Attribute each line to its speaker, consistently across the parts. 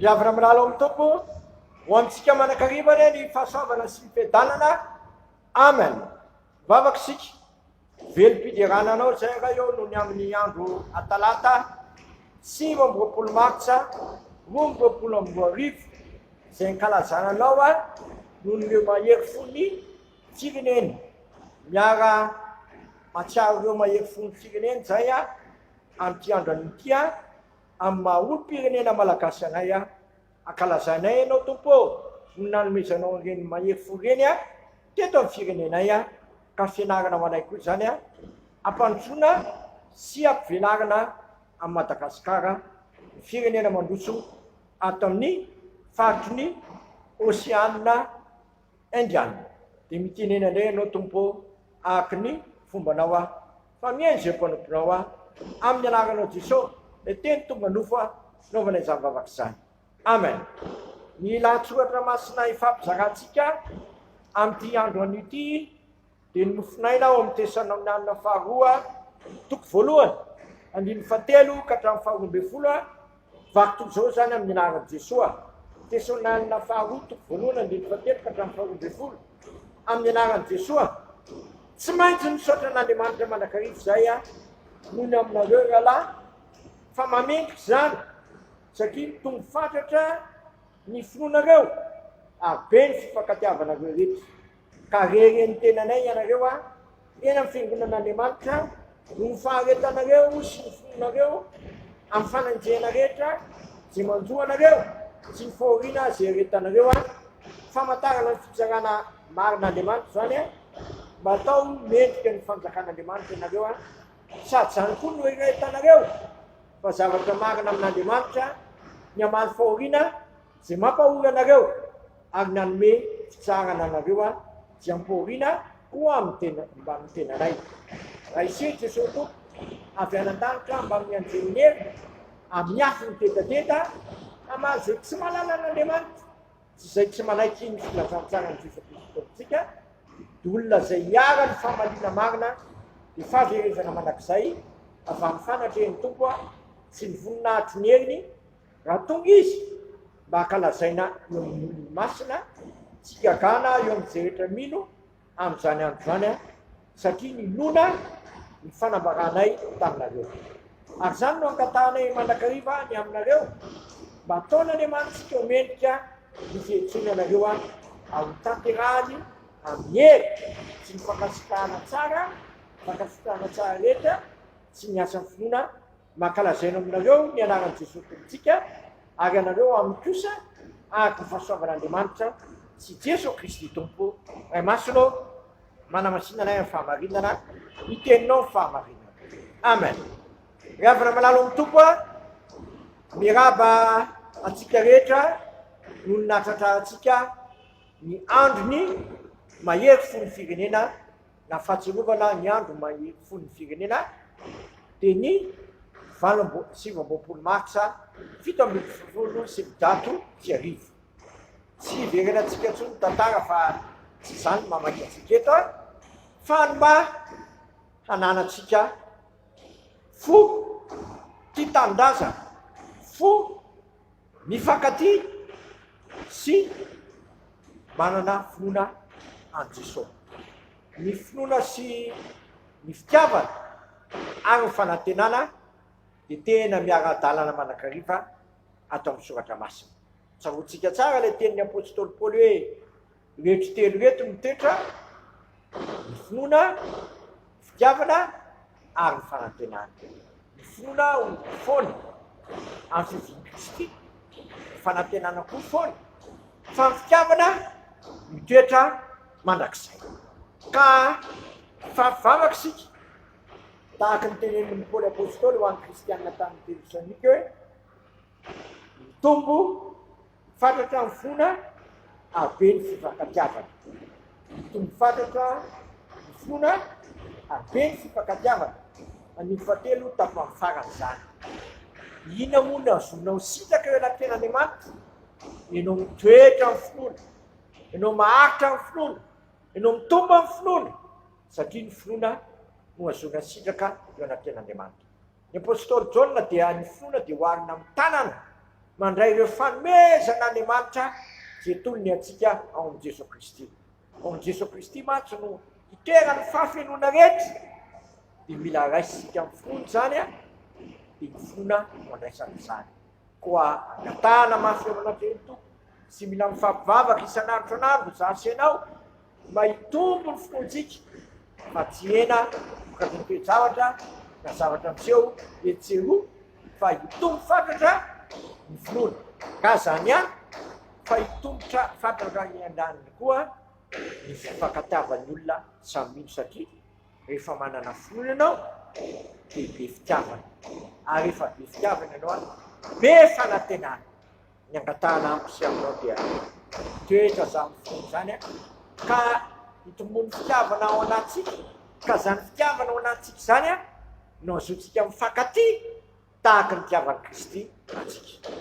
Speaker 1: Ry havana mirahalahy ao amin'ny Tompo, ho amintsika manakariva anie ny fahasoavana sy ny fiadanana. Amen. Mivavaka isika. Velom-piderana anao izay Ray ô noho ny amin'ny andro atalata 29 martsa 2022 izay ankalazana anao a noho ny ireo mahery fon'ny firenena. Miara mahatsiaro ireo mahery fon'ny firenena izay a amin'ity andro anio ity a Amin'ny maha olom-pirenena malagasy anay aho, ankalazainay Ianao Tompo ô, noho ny nanomezanao an'ireny mahery fo ireny teto amin'ny firenenay ka fianarana ho anay koa izany hampandrosoana sy hampivelarana an'i Madagasikara, ny firenena mandroso ato amin'ny faritry ny Oseana Indiana. Dia mitenena indray Ianao Tompo ô, araka ny fombanao aho. Fa mihaino izay mpanomponao aho, amin'ny anaranao Jeso, ilay Teny tonga nofo aho, naovana izany vavaka izany. Amen. Ny lahatsoratra masina ifampizarantsika amin'ity andro anio ity dia ny mofonaina ao amin'ny Tesalonianina faharoa, toko voalohany, andininy fahatelo ka hatramin'ny faharoa ambin'ny folo, vaky toy izao izany amin'ny anaran'i Jesoa. Tesalonianina faharoa, toko voalohany, andininy fahatelo ka hatramin'ny faharoa ambin'ny folo, amin'ny anaran'i Jesoa. Tsy maintsy misaotra an'Andriamanitra mandrakariva izay aho noho ny aminareo rahalahy, fa mamendrika izany, satria mitombo fatratra ny finoanareo ary be ny fifankatiavanareo rehetra. Ka reharehan'ny tenanay ianareo eny amin'ny fiangonan'Andriamanitra noho ny faharetanareo sy ny finoanareo amin'ny fanenjehana rehetra izay manjo anareo sy ny fahoriana izay aretanareo. Famantarana ny fitsarana marin'Andriamanitra izany, mba atao mendrika ny fanjakan'Andriamanitra ianareo, sady izany koa no iretanareo fa zavatra marina amin'Andriamanitra ny hamaly fahoriana izay mampahory anareo ary nanome fitsaharana anareo dia ampahoriana koa amin'ny tena mbamin'ny tenanay. Raha hiseho Jesosy Tompo avy any an-danitra mbamin'ny anjelin'ny heriny amin'ny afo mitetadeta hamaly izay tsy mahalala an'Andriamanitra sy izay tsy manaiky ny filazantsaran'i Jesosy Kristy Tompontsika, dia olona izay iharan'ny famaliana marina dia fahaverezana mandrakizay avy amin'ny fanatrehan'ny Tompo sy ny voninahitry ny heriny Raha tonga Izy mba hankalazaina eo amin'ny olony masina, tsy gagana eo amin'izay rehetra mino amin'izany andro izany aho, satria ninoana ny fanambaranay taminareo. Ary izany no angatahanay mandrakariva ny aminareo, mba hataon'Andriamanitsika ho mendrika ny fiantsoany anareo ary hotanterahany amin'ny hery sy ny fankasitrahana tsara, fankasitrahana tsara rehetra sy ny asan'ny finoana Mankalazaina aminareo ny anaran'i Jesoa Tompontsika, ary ianareo aminy kosa, araka ny fahasoavan'Andriamanitra sy Jesoa Kristy Tompo. Ray Masina ô, manamasina anay amin'ny fahamarinana, ny teninao ny fahamarinana. Amen. Ry havana malala ao amin'ny Tompo a, miraba antsika rehetra noho ny nahatratrarantsika ny androny mahery fon'ny firenena na fahatsiarovana ny andro mahery fon'ny firenena dia ny 29 martsa 1917. Tsy hiverenantsika intsony ny tantara fa tsy izany no mamaky antsika eto fa ny mba hananantsika fo tia tanindrazana, fo Mifankatia sy manana finoana an'i Jesoa. Ny finoana sy ny fitiavana ary ny fanantenana dia tena miara-dalana mandrakariva ato amin'ny Soratra Masina. Tsaroantsika tsara ilay tenin'ny Apostoly Paoly hoe ireto telo ireto no toetra, ny finoana, ny fitiavana ary ny fanantenana. Ny finoana ho foana amin'ny fiavian'i Kristy, ny fanantenana koa foana, fa ny fitiavana mitoetra mandrakizay. Ka mifampivavaka isika, tahaka ny tenenin'i Paoly Apostoly ho an'ny kristiana tany Tesalonika hoe, Mitombo fatratra ny finoana ary be ny fifankatiavana. Mitombo fatratra ny finoana ary be ny fifankatiavana. Andininy fahatelo tapany farany izany. Inona moa no azonao sitraka eo anatrehan'Andriamanitra? Ianao mitoetra amin'ny finoana, ianao maharitra amin'ny finoana, ianao mitombo amin'ny finoana, satria ny finoana no ahazoana sitraka eo anatrehan'Andriamanitra. Ny apostoly Jaona dia ny finoana dia oharina amin'ny tanana. mandray ireo fanomezan'Andriamanitra izay tolony antsika ao amin'i Jesoa Kristy. Ao amin'i Jesoa Kristy mantsy no itoeran'ny fahafenoana rehetra, dia mila raisintsika amin'ny finoana izany, dia ny finoana no andraisana izany. Koa angatahana mafy eo anatrehan'ny Tompo sy mila mifampivavaka isan'andro isan'andro izaho sy ianao mba hitombo ny finoantsika fa tsy hihena vokatry ny toe-javatra na zavatra miseho etsy sy eroa fa hitombo fatratra ny finoana. Ka izany ihany fa hitombotra fatratra eny an-daniny koa ny fifankatiavan'ny olona samy mino satria Rehefa manana finoana ianao dia be fitiavana, ary rehefa be fitiavana ianao be fanantenana. Ny angatahana amiko sy aminao dia toetra izany finoana izany ka hitomboan'ny fitiavana ao anatintsika, ka izany fitiavana ao anatintsika izany no azontsika mifankatia tahaka ny nitiavan'i Kristy antsika.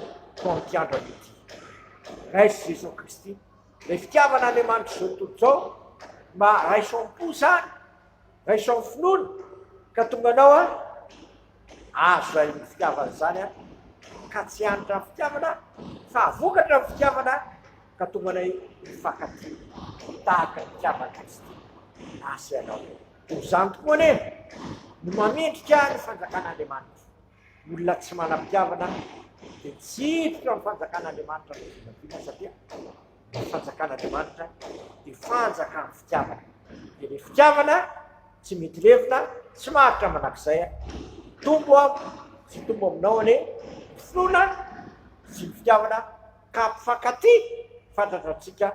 Speaker 1: Koa amin'ity andro anio ity, raiso Jesoa Kristy, ilay fitiavan'Andriamanitra izao tontolo izao, mba raiso am-po izany, raiso amin'ny finoana, ka tonga anao a, azo izay fitiavana izany a, ka tsy hanitra ny fitiavana, fa vokatra ny fitiavana, ka tonga anay hifankatia tahaka ny nitiavan'i Kristy ahy sy anao. Toy izany tokoa anie no mamendrika ny fanjakan'Andriamanitra. Ny olona tsy manam-pitiavana dia tsy hiditra amin'ny fanjakan'Andriamanitra na oviana satria ny fanjakan'Andriamanitra dia fanjakan'ny fitiavana. Dia ilay fitiavana tsy mety levona, tsy maharitra mandrakizay. Hitombo amiko sy hitombo aminao anie ny finoana sy ny fitiavana ka hampifankatia fatratra antsika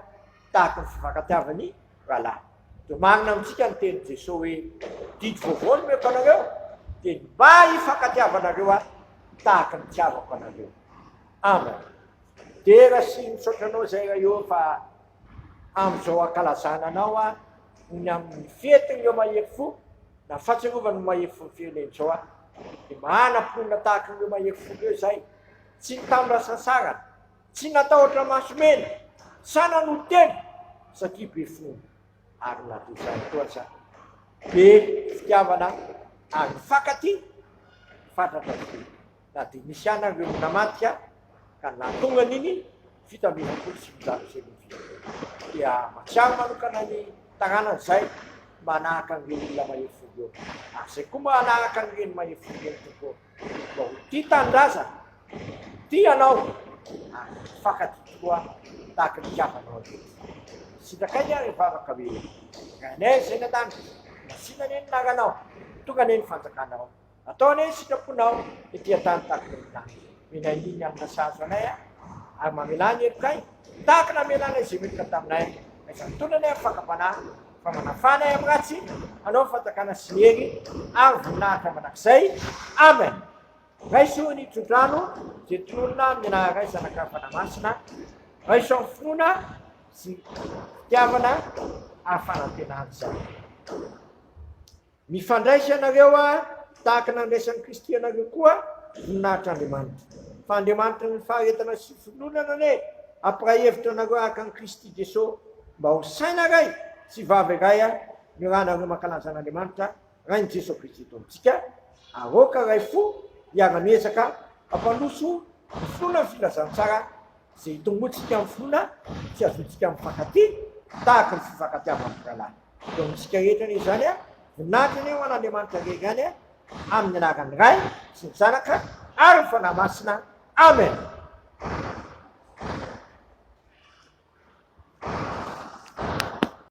Speaker 1: tahaka ny fifankatiavan'ny rahalahy. Dia marina amintsika ny tenin'i Jesoa hoe, Didy vaovao no omeko anareo, dia ny mba hifankatiavanareo ahy tahaka ny nitiavako anareo. Amen. Dera sy misaotra anao izay Ray ô fa amin'izao ankalazana anao aho noho ny amin'ny fetin'ireo mahery fo na fahatsiarovana ny mahery fo ny firenena izao aho dia manam-pinoana tahaka ireo mahery fo ireo izay tsy nitandro hasasarana Tsy natahotra maso mena, sa nanolo-tena satria be finoana, ary na dia izany koa aza be fitiavana ary mifankatia fatratra tokoa, na dia nisy ihany ary ireo namadika ka nahatonga an'iny 1947 iny. Dia mahatsiaro manokana ny taranany izay manahaka an'ireo olona mahery fo ireo, ary izay koa manahaka an'ireny mahery fo ireny Tompo ô. Mba ho tia tanindrazana, tia anao ary mifankatia tokoa tahaka ny itiavanao anay. Sitrakay ary hivavaka hoe, Rainay izay any an-danitra, masina anie ny anaranao, tonga anie ny fanjakanao, atao anie ny sitraponao ety an-tany tahaka ny any an-danitra. Omenay ny hanina sahaza anay ary mamelà ny helokay tahaka ny namelanay izay meloka taminay, aiza mitondra anay amin'ny fakam-panahy, Fa manafà anay amin'ny ratsy, hanao ny fanjakana sy ny hery ary voninahitra mandrakizay. Amen. Raiso ny tsodrano izay tononina amin'ny anaran'ny Ray, Zanaka ary Fanahy Masina. Raiso amin'ny finoana sy fitiavana ary fanantenana izany. Mifandraisa ianareo tahaka ny nandraisan'i Kristy anareo koa, voninahitr'Andriamanitra. Fa Andriamanitry ny faharetana sy fiononana anie hampiray hevitra anareo araka an'i Kristy Jeso, mba ho saina iray sy vava iray ny ranareo mankalaza an'Andriamanitra Rain'i Jeso Kristy Tompontsika, ary aoka iray fo hiara-miezaka hampandroso ny finoana ny filazantsara izay hitomboantsika amin'ny finoana sy hahazoantsika mifankatia tahaka ny fifankatiavan'ny mpirahalahy. Eo amintsika rehetra anie izany, voninahitra anie ho an'Andriamanitra irery ihany, amin'ny anaran'ny Ray sy ny Zanaka ary ny Fanahy Masina. Amen.